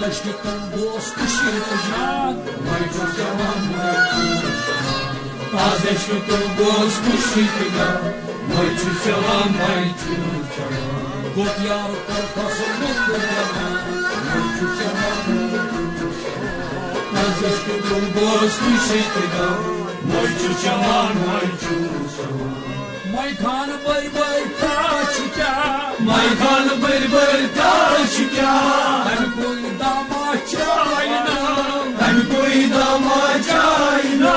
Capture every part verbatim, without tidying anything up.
عشقِ تُل گوس خوشی تہٕ جان، وۄنۍ چھُ چٮ۪وان، وۄنۍ چھُ چٮ۪وان۔ از عشقِ تُل گوس خوشی تہٕ جان، وۄنۍ چھُ چٮ۪وان، وۄنۍ چھُ چٮ۪وان۔ گوٚو یار کوٚر فصل موٚکُر جوان، وۄنۍ چھُ چٮ۪وان، وۄنۍ چھُ چٮ۪وان۔ از عشقِ تُل گوس خوشی تہٕ جان، وۄنۍ چھُ چٮ۪وان، وۄنۍ چھُ چٮ۪وان۔ مَے خان بٔرۍ بٔرۍ تاج چھِ کیٛاہ؟ مَے خان بٔرۍ بٔرۍ تاج چھِ کیٛاہ؟ تَمہِ کُے داما چاے نا۔ تَمہِ کُے داما چاے نا۔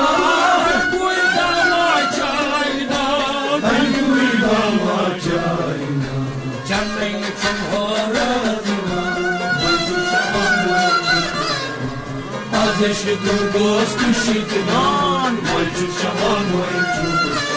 تَمہِ کُے داما چاے نا۔ تَمہِ کُے داما چاے نا۔ چَنٕے چھُم حٲران یِوان۔ وۄنۍ چھُ چٮ۪وان۔ از عشقِ تُل گوس خوشی تہٕ جان، وۄنۍ چھُ چٮ۪وان، وۄنۍ چھُ چٮ۪وان۔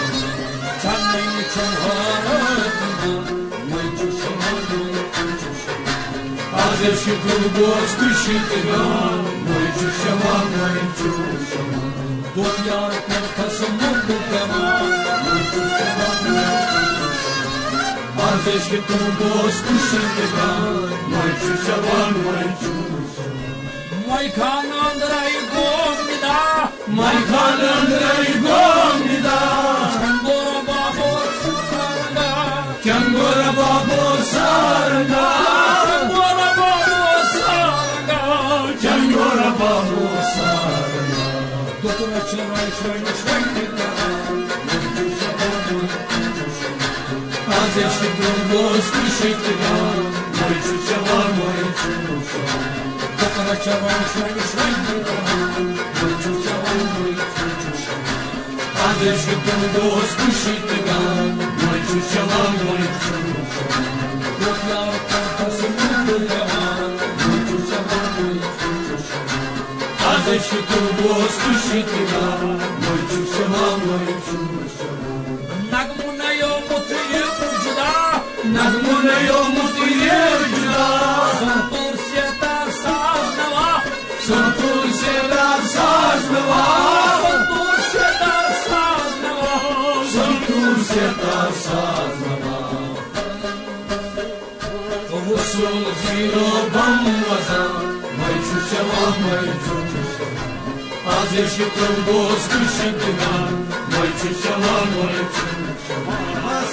چَنٕے چھُم حٲران یِوان، وۄنۍ چھُ چٮ۪وان، وۄنۍ چھُ چٮ۪وان۔ از عشقِ تُل گوس خوشی تہٕ جان، وۄنۍ چھُ چٮ۪وان، وۄنۍ چھُ چٮ۪وان۔ گوٚو یار کوٚر فصل موٚکُر جوان، وۄنۍ چھُ چٮ۪وان، وۄنۍ چھُ چٮ۪وان۔ از عشقِ تُل گوس خوشی تہٕ جان، وۄنۍ چھُ چٮ۪وان، وۄنۍ چھُ چٮ۪وان۔ مَے خان أنٛدرَے گوٚو نِدا۔ مَے خان أنٛدرَے گوٚو نِدا۔ چنگور بابو سارنگا۔ چنگور بابو سارنگا۔ چنگور بابو سارنگا۔ چنگور بابو سارنگا۔ دوٚپُن چھِ رَنٛگ شرٛنٛگ شرٛنٛگ کران۔ از عشقِ تُل گوس خوشی تہٕ جان، وۄنۍ چھُ چٮ۪وان، وۄنۍ چھُ چٮ۪وان۔ کَکرَس چھےٚ وۄنۍ شرٛنٛگہِ شرٛنٛگہِ کران، وۄنۍ چھُ چٮ۪وان، وۄنۍ چھُ چٮ۪وان۔ از عشقِ تُل گوس خوشی تہٕ جان، وۄنۍ چھُ چٮ۪وان، وۄنۍ چھُ چٮ۪وان۔ گوٚو یار کوٚر فصل موٚکُر جوان، وۄنۍ چھُ چٮ۪وان، وۄنۍ چھُ چٮ۪وان۔ از عشقِ تُل گوس خوشی تہٕ جان، وۄنۍ چھُ چٮ۪وان، وۄنۍ چھُ چٮ۪وان۔ نغمہٕ نیومُت یہِ جُدا۔ نغمہٕ نیومُت یہِ جُدا۔ سنتور سیدار ساز نوا۔ سنتور سیدار ساز نوا۔ سنتور سیدار ساز نوا۔ سنتور سیدار ساز نوا۔ وصول زیرو بم وزان، وۄنۍ چھُ چٮ۪وان، وۄنۍ چھُ چٮ۪وان۔ از عشقِ تُل گوس خوشی تہٕ جان، وۄنۍ چھُ چٮ۪وان، وۄنۍ چھُ چٮ۪وان۔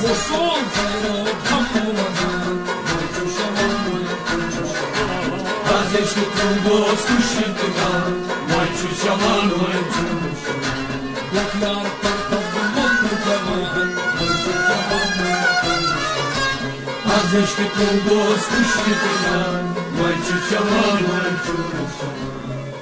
وصول زیرو بم وزان، وۄنۍ چھُ چٮ۪وان، وۄنۍ چھُ چٮ۪وان۔ از عشقِ تُل گوس خوشی تہٕ جان، وۄنۍ چھُ چٮ۪وان، وۄنۍ چھُ چٮ۪وان۔ گوٚو یار کوٚر فصل موٚکُر جوان، وۄنۍ چھُ چٮ۪وان، وۄنۍ چھُ چٮ۪وان۔ از عشقِ تُل گوس خوشی تہٕ جان، وۄنۍ چھُ چٮ۪وان، وۄنۍ چھُ چٮ۪وان۔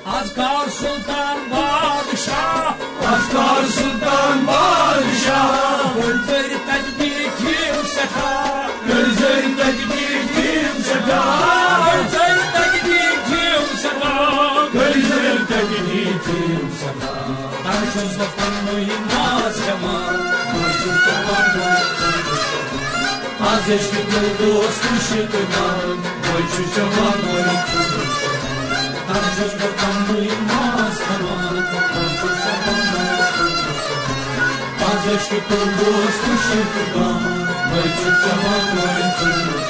از کر سلطان بادشاہ۔ از کر سلطان بادشاہ۔ کٔرۍ زٔرۍ تجدیٖد یِم سٮ۪ٹھاہ۔ کٔرۍ زٔرۍ تجدیٖد یِم سٮ۪ٹھاہ۔ کٔرۍ زٔرۍ تجدیٖد یِم سٮ۪ٹھاہ۔ کٔرۍ زٔرۍ تجدیٖد یِم سٮ۪ٹھاہ۔ تَنہٕ چھُس بہٕ پننُے ماز کھٮ۪وان۔ وۄنۍ چھُ چٮ۪وان، وۄنۍ چھُ چٮ۪وان۔ از عشقِ تُل گوس خوشی تہٕ جان، وۄنۍ چھُ چٮ۪وان، وۄنۍ چھُ چٮ۪وان۔ تَنہٕ چھُس بہٕ پننُے ماز کھٮ۪وان، وۄنۍ چھُ چٮ۪وان، وۄنۍ چھُ چٮ۪وان۔ از عشقِ تُل گوس خوشی تہٕ جان، وۄنۍ چھُ چٮ۪وان، وۄنۍ چھُ چٮ۪وان۔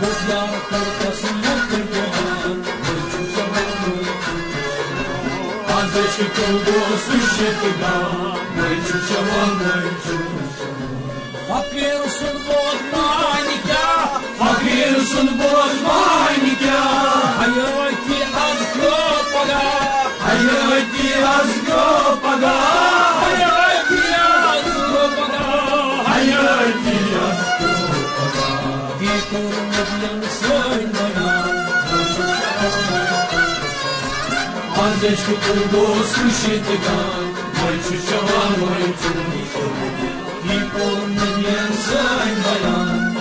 گوٚو یار کوٚر فصل موٚکُر جوان، وۄنۍ چھُ چٮ۪وان، وۄنۍ چھُ چٮ۪وان۔ از عشقِ تُل گوس خوشی تہٕ جان، وۄنۍ چھُ چٮ۪وان، وۄنۍ چھُ چٮ۪وان۔ فقیٖر سُنٛد بوز معنی کیٛاہ؟ فقیٖر سُنٛد بوز معنی کیٛاہ؟ حیٲتی از کیٛو پگاہ۔ حیٲتی از کیٛو پگاہ۔ حیٲتی از کیٛو پگاہ۔ حیٲتی از کیٛو پگاہ۔ یی کوٚر نبیَن سٲنۍ بیان۔ از عشقِ تُل گوس خوشی تہٕ جان، وۄنۍ چھُ چٮ۪وان، وۄنۍ چھُ چٮ۪وان۔ یی کوٚر نبیَن سٲنۍ بیان۔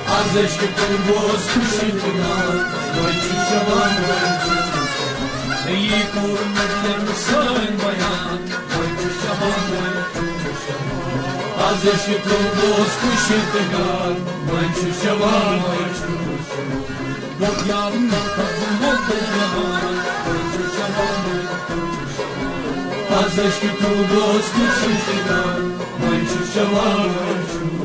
از عشقِ تُل گوس خوشی تہٕ جان، وۄنۍ چھُ چٮ۪وان، وۄنۍ چھُ چٮ۪وان۔ یی کوٚر نبیَن سٲنۍ بیان۔ وۄنۍ چھُ چٮ۪وان، وۄنۍ چھُ چٮ۪وان۔ از عشقِ تُل گوس خوشی تہٕ جان، وۄنۍ چھُ چٮ۪وان، وۄنۍ چھُ چٮ۪وان۔ گوٚو یار کوٚر فصل موٚکُر جوان، وۄنۍ چھُ چٮ۪وان، وۄنۍ چھُ چٮ۪وان۔ از عشقِ تُل گوس خوشی تہٕ جان، وۄنۍ چھُ چٮ۪وان، وۄنۍ چھُ چٮ۪وان۔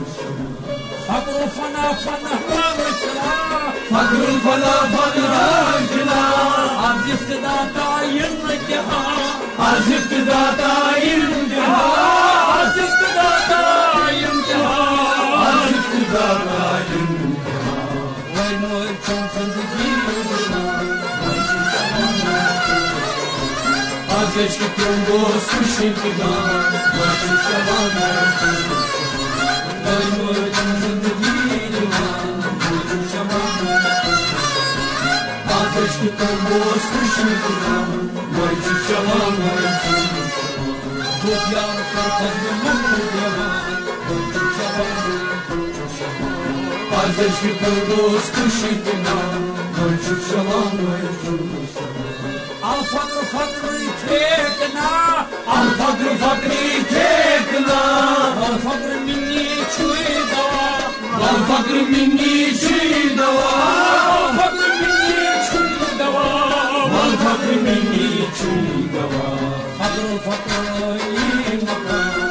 فقر و فنا، فنا، فنا، فنا۔ فضل فلا فضل حاصلا۔ از افتدا تعین کہا۔ از افتدا تعین کہا۔ از افتدا تعین کہا۔ از افتدا تعین کہا۔ وۄنۍ وۄنۍ چھُم زندگی۔ از عشق تُہُنٛد اوس خوش انتظام۔ وۄنۍ چھُ شباب۔ وۄنۍ وۄنۍ چھُم زندگی۔ آتش کی تمبوس خوشی گُلان، وۄنۍ چھُ شوان، وۄنۍ چھُ شوان۔ بہت یار کر فضل مند دیوان، وۄنۍ چھُ شوان، وۄنۍ چھُ شوان۔ آتش کی تمبوس خوشی گُلان، وۄنۍ چھُ شوان، وۄنۍ چھُ شوان۔ الفقر فقر ٹھیک نا۔ الفقر فقری ٹھیک نا۔ الفقر منی چھُے دوا۔ الفقر منی چھُے دوا۔ الفقر منی چھُے دوا۔ الفقر منی چھُے دوا۔ فقر فقر ای مقام۔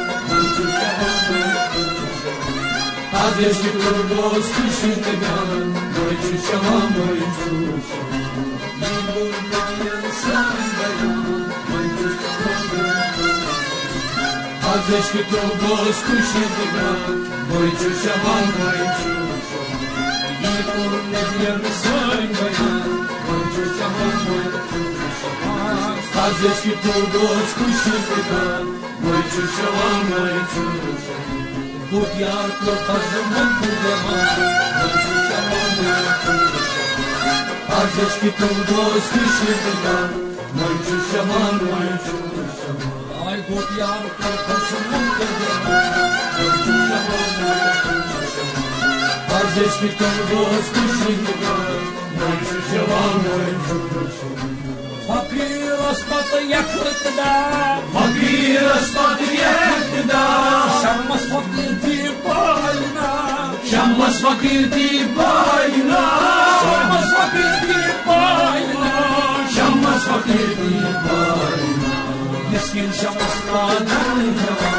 از عشق تو دوست شدگان، وۄنۍ چھُ شوان، وۄنۍ چھُ شوان۔ از عشق تو دوست شدگان، وۄنۍ چھُ شوان، وۄنۍ چھُ شوان۔ یہِ کوٚر نبیَن سٲنۍ بیان، وۄنۍ چھُ شوان، وۄنۍ چھُ شوان۔ از عشق تو دوست شدگان، وۄنۍ چھُ شوان، وۄنۍ چھُ شوان۔ بہت یار کوٚر فضل مند دیوان۔ از عشق تو دوست شدگان، وۄنۍ چھُ شوان، وۄنۍ چھُ شوان۔ آے بہت یار کوٚر فضل مند دیوان۔ وۄنۍ چھُ شوان، وۄنۍ چھُ شوان۔ از عشق تو دوست شدگان، وۄنۍ چھُ شوان، وۄنۍ چھُ شوان۔ فقیرس پتہٕ یک اقتدا۔ فقیرس پتہٕ یک اقتدا۔ شمس فقیر دی پالنا۔ شمس فقیر دی پالنا۔ شمس فقیر دی پالنا۔ شمس فقیر دی پالنا۔ مسکین شمس پادن جوان۔